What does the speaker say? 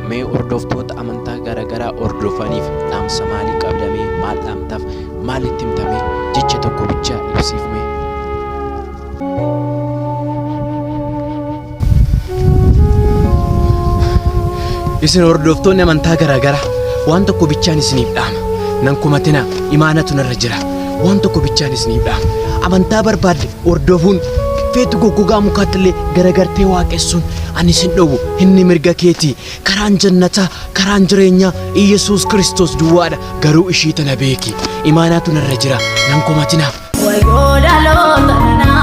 Mee hordoftoota amantaa garaagaraa hordofaniif dhaamsa maalii qabdamee maal dhaamtaaf maal itti himtamee jecha tokko bichaa ibsiif mee. Isin hordoftoonni amantaa garaagaraa waan tokko bichaan isiniif dhaama. Nan kumatinaa imaanatu narra jira. Waan tokko bichaan isiniif dhaama. Amantaa barbaadde hordofuun feetu goggogaa mukaatti illee garagartee waaqessuun ani sin dhowwu inni mirga keeti. Karaan jannataa karaan jireenyaa Iyyasuus Kiristoos duwwaadha. Garuu ishii tana beeki. Imaanaatu narra jira. Nan kumatinaa. Wayyoo dhaloota nana.